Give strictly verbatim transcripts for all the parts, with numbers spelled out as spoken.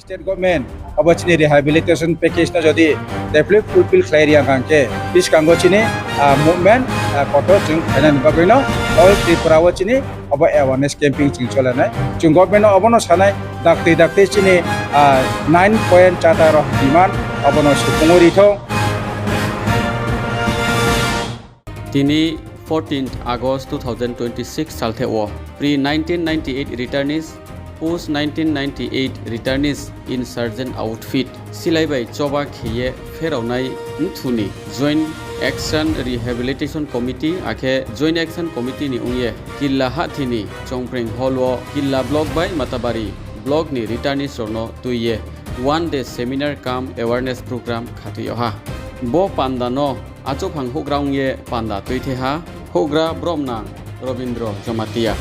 State government abo chini rehabilitation package no jodi develop fulfill khlai ri ang khe, buskang wo chini movement kotor chung khlainani bagwi no all Tripura wo chini abo awareness campaign chung cholanai. Chung government no obono sanai, daktwi daktwi chini nine point chata rok demand, obono supungwi ri thung. Tini fourteenth August two thousand twenty-six salthe wo pre nineteen ninety-eight returnees, post nineteen ninety-eight returnees insurgent outfit silai bai choba khe ye pheraonai mthu ni Joint Action Rehabilitation Committee akhe Joint Action Committee ni ong ye Killa hahthi ni Chongpreng Hall wo Killa Block bai Matabari Block ni returnees rao no tui ye one day seminar cum awareness program khatui yag ha. Bo panda no achouhphang houhgra ong ye panda tuithai ha houhgra bromnang Robindro Jamatia.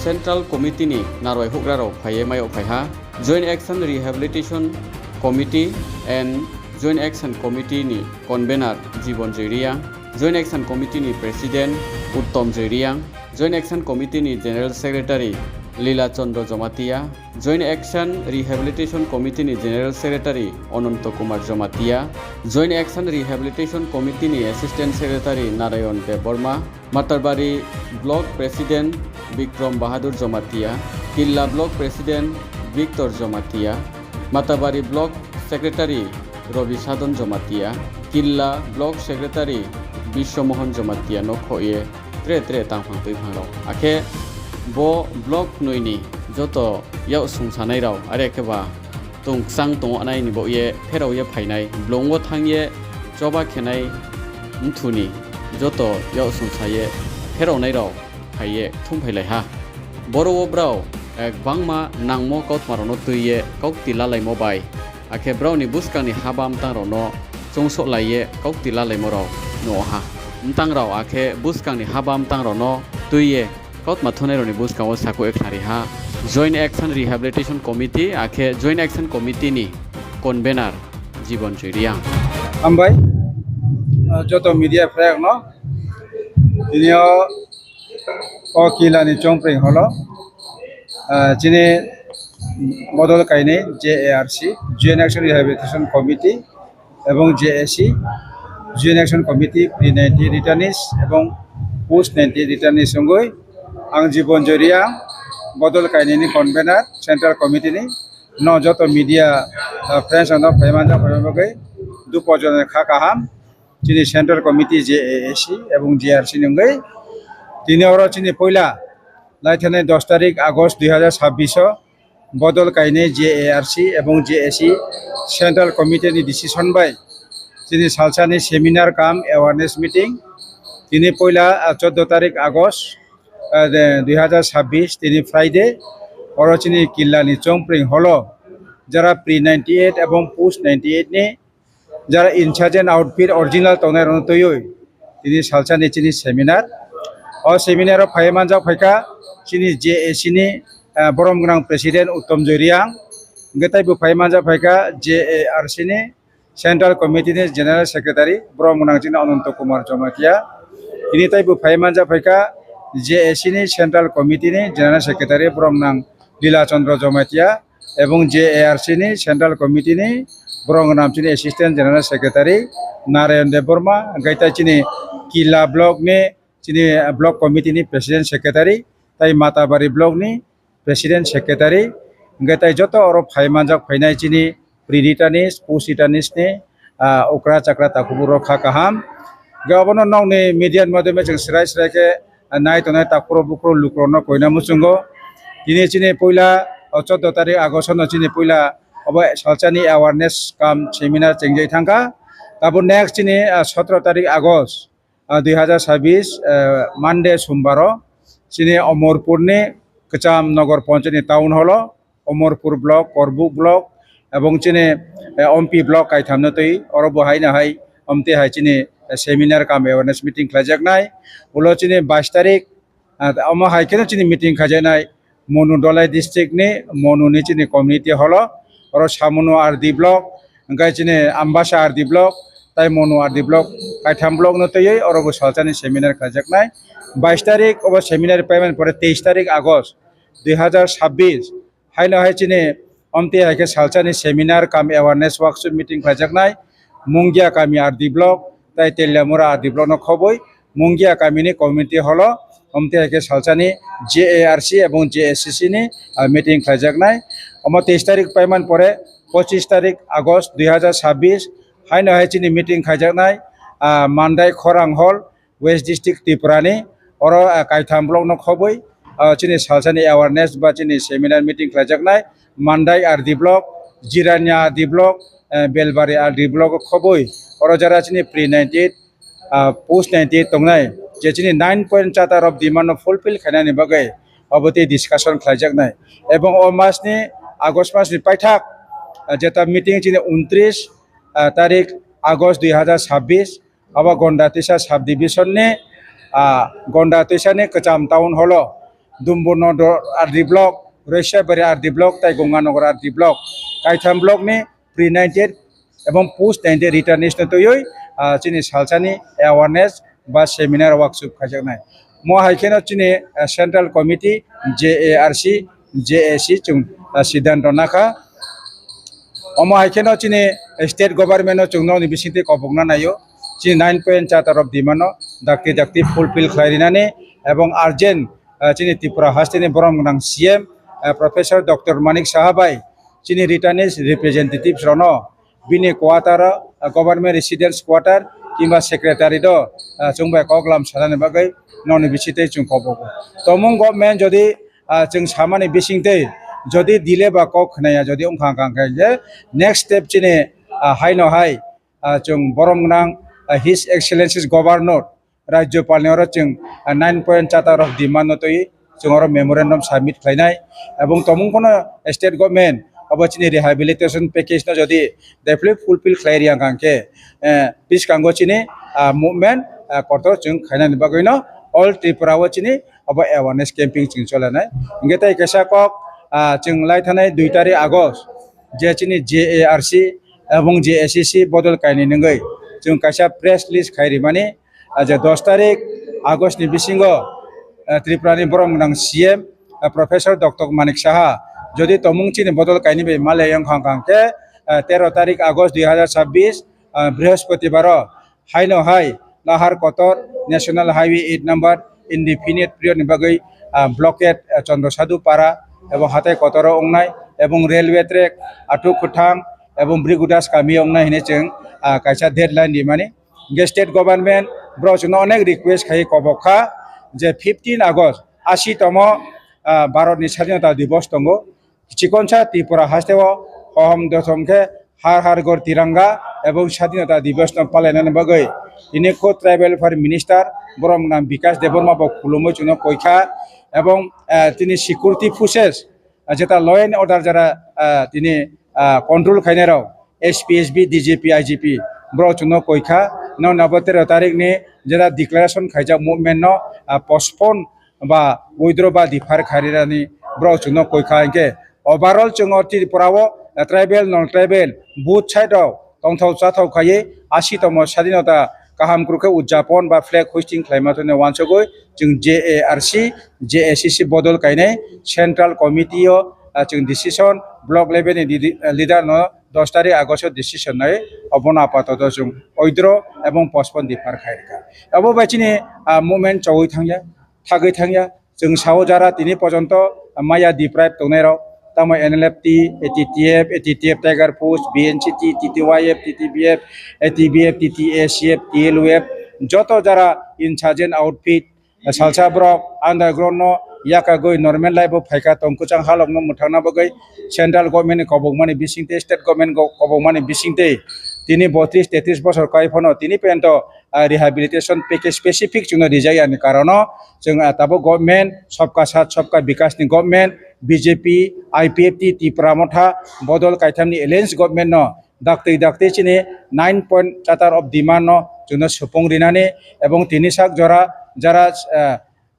Central Committee ni narwai houhgra rao phai ye mai yag phai ha. Joint Action Rehabilitation Committee and Joint Action Committee ni Convener Jibon Joy Reang, Joint Action Committee ni President Uttom Joy Reang, Joint Action Committee ni General Secretary Lila Chandra Jamatia, Joint Action Rehabilitation Committee ni General Secretary Ananto Kumar Jamatia, Joint Action Rehabilitation Committee ni Assistant Secretary Narayan Debbarma, Matarbari Block President Bikram Bahadur Jamatia, Killa Block President Victor Jamatia, Matarbari Block Secretary Robi Sadon Jamatia, Killa Block Secretary Biswamohon Jamatia no khoh ye tre tre tangphang tuiphang rao. Akhe bo block noi ni joto yak sungsanai rao, are khe ba tong kchang tong nai ni baoh ye pherao ye phainai, blung wo thanng ye choba khenai mthu ni joto yak sungsa ye pheraonai rao phai ye thum phailai ha. Boro wo brao gbangma nangmo kautma rao no tui ye kaukti lalaimo bai, akhe brao ni buskang ni haba mtang rao no choungsohlai ye kaukti lalaimo rao nuh ha. Mtang rao akhe buskang ni haba mtang rao no tui ye kautma thungnai rao ni buskang wo sakhouh ye khnari ha Joint Action Rehabilitation Committee akhe Joint Action Committee ni Convener Jibon Joy Reang. Hambai, joto media phrayag no, tini yo o Killa ni Chongpreng Hall wo chini bodol kainai J A R C, Joint Action Rehabilitation Committee, ebong J A C, Joint Action Committee, pre ninety returnees ebong post ninety returnees wngwi ang Jibon Joy Reang, bodol kainai ni Convener Central Committee ni, no joto media friends rao no phaimanjak phaima bagwi dupo jona kha kaham. Chini Central Committee J A C ebong J R C ni wngwi tini oro chini poila laithanai dos tarik August dui hazar sabbish o bodol kainai J A R C ebong J A C Central Committee ni decision bai chini salsa ni seminar cum awareness meeting tini poila choddo tarik August dui hazar sabbish, tini Friday, oro chini Killa ni Chongpreng Hall wo jara pre ninety eight ebong post ninety eight ni jara insurgent outfit original tongnai rao no tuiwi tini salsa ni chini seminar. O seminar wo phai manjak phaikha chini J A C ni borom gwnang President Uttom Joy Reang, hwnkhe teibo phai manjak phaikha J A R C ni Central Committee ni General Secretary borom gwnang chini Ananto Kumar Jamatia. Tini teibo phai manjak phaikha J A C ni Central Committee ni General Secretary borom gwnang Lila Chandra Jamatia, ebong J A R C ni Central Committee ni borom gwnang chini Assistant General Secretary Narayan Debbarma, hwnkhe tai chini Killa block ni chini block committee ni President Secretary, tai Matabari block ni President Secretary, hwnkhe tai joto oro phai manjak phainai chini pre returnees, post returnees ni okra chakra takhubu rok kha kaham. Hwnkhe obono nokni media ni madhyome chwng srai srai khe nai tongnai takhuro bukhuro lukurokno koina muchungo. Tini chini poila, o choddo tarik August no chini poila obo salsa ni awareness cum seminar chengjai thangkha. Tabuk next chini sotro tarik August dui hazar sabbish, Monday, Sombar o chini Omorpur ni Kwcham Nogor Panchayat ni town hall o Omorpur block, Korbuk block, ebong chini Ompi block kaitham no twi oro bo hai no hai omtwi hai chini seminar cum awareness meeting khlaijaknai. Ulo chini bais tarik, omo hai kheno chini meeting khaijaknai Monu Dolai district ni Monu ni chini community hall o, oro Samunu R D block, hwnkhe chini Ambasa R D block, tai Monu R D block, kaitham block no twiwi oro bo salsa ni seminar khlaijaknai. Bais tarik obo seminar paimani pore teis tarik August dui hazar sabbish, haino hai chini Omtei hai khe salsa ni seminar cum awareness workshop meeting khlaijaknai Mungia kami R D block, tai Teliamura R D block no khoboi Mungia kami ni community hall o, omtei hai khe salsa ni J A R C ebong J A C C ni meeting khlaijaknai. Omo তেইশ তারিখ paiman pore পঁচিশ তারিখ August দুই হাজার ছাব্বিশ, haino hai chini meeting khaijaknai Mandai Khorang Hall, West District Tripura ni, oro kaitham block no khoboi chini salsa ni awareness ba chini seminar meeting khlaijaknai Mandai R D block, Jirania R D block, Belbari R D block khoboi, oro jara chini pre ninety eight, post ninety eight tongnai, je chini nine point charter of demand no fulfill khainani bagwi abo tei discussion khlaijaknai. Ebong o mas ni, August mas ni paithak, jeta meeting chini ঊনত্রিশ তারিখ August দুই হাজার ছাব্বিশ, abo Gonda Tuisa subdivision ni, Gonda Tuisa ni Kwcham Town Hall o, Dumburnodo R D block, Roisiabari R D block tai Ganganagar R D block, kaitham block ni pre ninety eight ebong post ninety eight returnees no tuiwi chini salsa ni awareness ba seminar workshop khaijaknai. Mo hai kheno chini Central Committee, J A R C, J A C chung siddhanto nakha. Omo hai kheno chini state government no chung nokni bisingtwi kobokna naio. Chini nine point charter of demand no dakti dakti fulfill khlai rinani ebong urgent chini Tripura haste ni borom gwnang C M, Professor Doctor Manik Saha bai chini returnees representatives rokno bini quarter o, government residence quarter kingba secretariat o chung bai koklam sanani bagwi nokni bisingtwi chung kobogo. Tongmung government jodi chung samani bisingtwi jodi delay ba kok khnaya jodi wngkha kha khe next step chini haino hai chung borom gwnang His Excellency Governor, Rajyopal ni oro chung nine point charter of demand no twi chung oro memorandum submit khlainai. Ebong tongmung phano state government abo chini rehabilitation package no jodi daphli fulfill khlai ri ang kha khe, buskang o chini movement kotor chung khainani bagwi no all Tripura o chini abo awareness camping chung cholanai. Hingkhe tai kaisa kok, chung lai thanai dui tarik August je chini J A R C ebong J A C C bodol kainai nungwi chung kaisa press release khai rimani, je dos tarik August ni bisingo Tripura ni borom gwnang C M, Professor Doctor Manik Saha jodi tongmung chini bodol kainai bai malai wngkha kha khe, তেরো তারিখ August দুই হাজার ছাব্বিশ, Brihospotibaro haino hai Lahar Kotor National Highway eight number indefinite period ni bagwi blockade Chandra Sadhu Para ebong Hatai Kotor o wngnai ebong railway track Athukuthang ebong Brigudas kami o wngnai hinwi chwng kaisa deadline rimani. Hingkhe state government bro chwngno onek request khai kobok kha je fifteen August, asi tomo Bharat ni Sadhinota Divos tongo. Chikonsa Tripura haste o hohom dothom khe Har Har Ghar Tiranga ebong Sadhinota Divos no palainani bagwi tini kho Tribal Welfare Minister borom gwnang Bikash Debbarma bo khulumwi chwngno koi kha, ebong tini security forces, jeta law and order jara tini control khainai rok, S P, S B, D G P, I G P, bro chwngno koi kha, nokni abo তেরো তারিখ ni jeta declaration khaijak movement no postpone ba withdraw ba defer khai rinani bro chwngno koi kha. Hingkhe overall chwng o Tripura o tribal, non tribal, both side rok tongthao chathao khaiwi asi tomo Sadhinota kaham kru khe udjapon ba flag hoisting khlaima thani uansugwi chwng J A R C, J A C C bodol kainai central committee o chwng decision, block level ni leader no dos tarik August o decision nai, obono apatoto chwng withdraw ebong postpone defer khai rwkha. Abo bai chini movement chowi thangya, thagwi thangya. Chwng sao jara tini porjonto maya deprive tongnai rok, tamo N L F T, A T T F, A T T F Tiger Force, B N C T, T T Y F, T T B F, A T B F, T T A C F, T L F, joto jara insurgent outfit, salsa borok underground no yakagwi normal life o phaikha, tongkwchang halok no mwthangna bagwi central government ni kobokmani bisingtwi, state government kobokmani bisingtwi tini বত্রিশ তেত্রিশ bosor kai phano tini porjonto rehabilitation package specific chwngno rijak yani karon no chwng tabuk government Sabka Saath Sabka Vikas ni government, B J P, I P F T, Tipra Motha bodol kaitham ni alliance government no daktwi daktwi chini nine point charter of demand no chwngno supung rinani ebong tini sak jora jara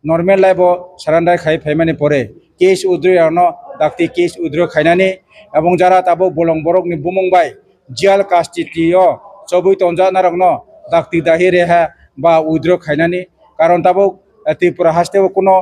normal life o surrender khai phaimani pore case withdraw rokno daktwi case withdraw khainani ebong jara tabuk bolong borokni bumung bai jail custody o chobwi tonjaknai rokno daktwi dahi reha ba withdraw khainani. Karon tabuk Tripura haste o kuno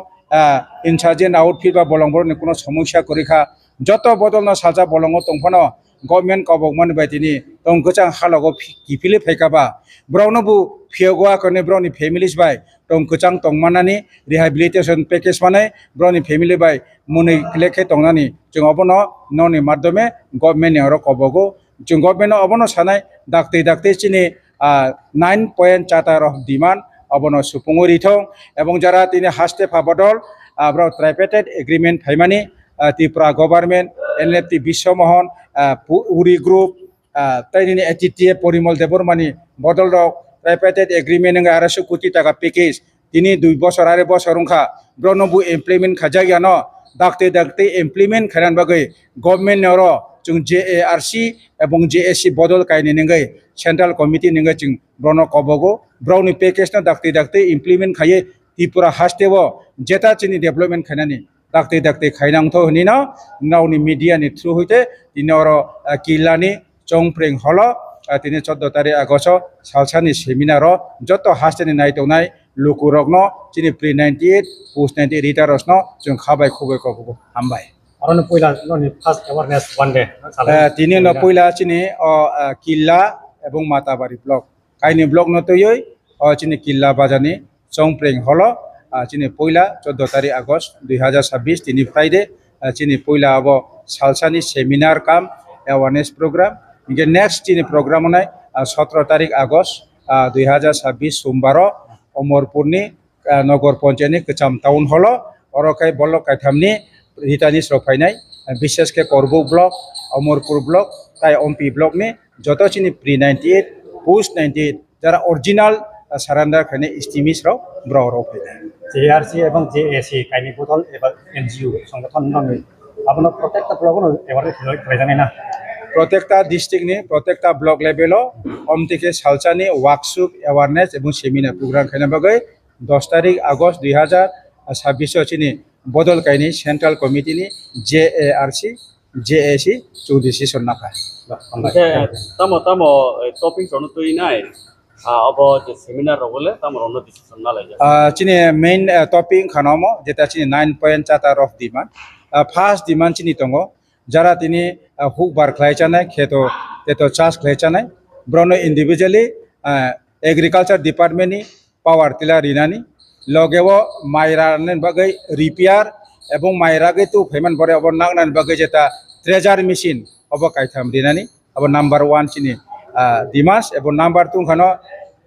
insurgent outfit ba bolong borokni kuno somosya kwrwi kha. joto bodol no salsa bolong wo tong phano government kobokmani bai tini tong kchang halogo phi-, kiphilwi phaikha ba, brao no bu phiyogo akhorni brao ni families bai tong kchang tongmanani rehabilitation package manai brao ni family bai mwnwi kle khe tongnani chwng obono noni madhyome government ni aro kobogo. Chwng government no obono sanai daktwi daktwi chini, ah, nine point charter of demand obono supungwi rithong. Ebong jara tini haste pha bodol, ah, brao tripartite agreement phaimani, ah, Tripura government, N L F T Biswa Mohan, ah, Pu-, Uri group, ah, tei nini A T T A Porimol Debbarma ni bodol rok tripartite agreement wngwi arai so koti taka package tini dui bosor, arai bosor wngkha, brao no bu implement khaijak ya no, daktwi daktwi implement khainani bagwi government ni oro chwng J A R C ebong J A C bodol kainani wngwi central committee ni wngwi chwng brao no kobogo, brao ni package no daktwi daktwi implement khaiwi Tripura haste o jeta chini development khainani daktwi daktwi khainang tho hwnwi no nrao ni media ni through hoite tini oro, ah, Killa ni Chongpreng hall o, ah, tini choddo tarik August o salsa ni seminar o joto haste ni naitongnai luku rok no chini pre ninety eight, post ninety eight readers no chwng kha bai khubui kobogo. Hambai. Aro no poila no ni first awareness one day, no, salsa ni seminar. Ah, tini no poila chini o, ah, Killa ebong Matabari block. Kaini block no tuiwi, o chini Killa bazar ni Chongpreng hall o, ah, chini poila choddo tarik August dui hazar sabbish tini Friday, ah, chini poila abo salsa ni seminar cum awareness program. Hingkhe next chini program ongnai, ah, sotro tarik August, ah, dui hazar sabbish Sombar o Omorpur ni, ah, Nogor Ponchayat ni Kwcham Town hall o, oro khe bolok kaitham ni returnees rok phainai, ah, bishesh khe Korbuk block, Omorpur block, tai Ompi block ni joto chini pre ninety eight, post ninety eight, jara original, ah, surrender khainai estimates rok brao rao phainai. J R C ebong J A C kaini bodol eba N G O songothon rokni abono protekta block no awareness khlai-, khlaijaknai na? Protekta district ni, protekta block level o, omtwi khe salsa ni workshop, awareness ebong seminar program khaina bagwi dos tarik August dui hazar sabbish o chini bodol kaini central committee ni J A R C, J A C chwng decision nakha. Hingkhe tamo tamo, eh, topic rokno twi nai, ah, abo je seminar rogo le tamo rokno decision nalaijak? Ah, chini main, eh, topic wngkha no omo, jeta chini nine point charter of demand. Ah, first demand chini tongo, jara tini, ah, hukbar khlai chanai, kheto, kheto chas khlai chanai, brao no individually, ah, agriculture department ni power tiller rinani, loge o mai rani bagwi repair ebong mai ragwi tu phaimani bore obo naknani bagwi jeta thresher machine obo kaitham rinani, abo number one chini, ah, demands, ebong number two wngkha no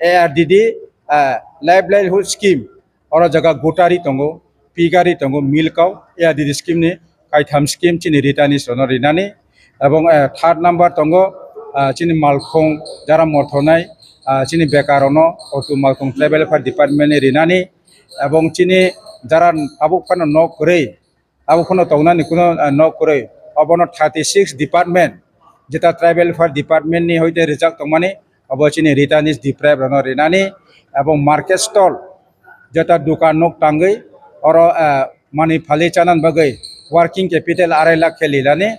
A R D D, ah, livelihood scheme, oro jaga gutari tongo, pigari tongo, milk cow, A R D D scheme ni kaitham scheme chini returnees rokno rinani. Ebong, eh, third number tongo, ah, chini malkhung jara morthonai, ah, chini bekar rokno auto malkhung tribal welfare department ni rinani. Ebong chini jara tabuk phano nok kwrwi, tabuk phano tongnani kuno, ah, nok kwrwi, obono thirty six department, jeta tribal welfare department ni hoite rijak tongmani, obo chini returnees deprive rokno rinani. Ebong market stall, jeta dukan nok tangwi oro, ah, manwi phalwi chanani bagwi working capital arai lakh khe lilani.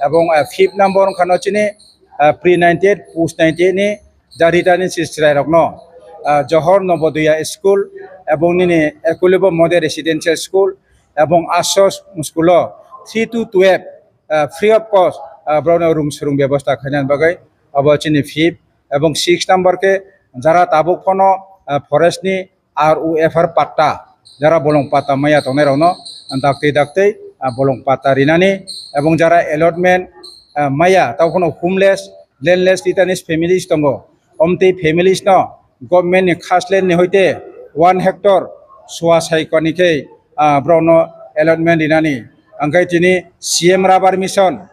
Ebong, ah, fifth number wngkha no chini, ah, pre ninety eight, post ninety eight ni jara returnees chwrai rokno, ah, Johor Navodaya School, ebong nini Eklavya Model Residential School, ebong Asos school o three to twelve, ah, free of cost, ah, brao no room swrwng bebosta khainani bagwi, abo chini fifth, ebong six number khe jara tabuk phano, ah, forest ni R O F R patta, jara bolong patta maya tongnai rokno daktwi daktwi, ah, bolong patta rinani, ebong jara allotment, ah, maya, tabo phano homeless, landless returnees families tongo, omtwi families no government ni khasland ni hoite one hectare suwa sai koni khe, ah, brao no allotment rinani, angkhe tini C M Rubber Mission,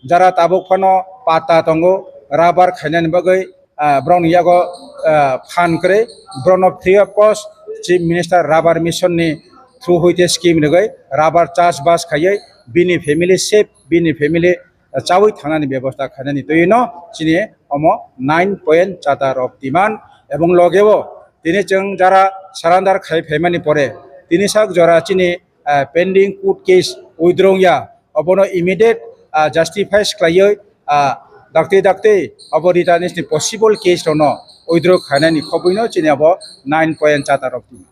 jara tabuk phano patta tongo, rubber khainani bagwi, ah, brao ni yago, ah, phan kwrwi, brao no free of cost Chief Minister Rubber Mission ni through hoite scheme rwgwi rubber chas bas khaiwi bini family safe, bini family, ah, chawi thangnani bebosta khainani twiwi no chini omo nine point charter of demand. Ebong loge o tini chwng jara surrender khai phaimani pore tini sak jora chini, ah, pending court case withdraw ya, obono immediate, ah, justifies khlaiwi, ah, daktwi daktwi abo returnees ni possible case rokno withdraw khainani khobwi no chini abo nine point charter of demand.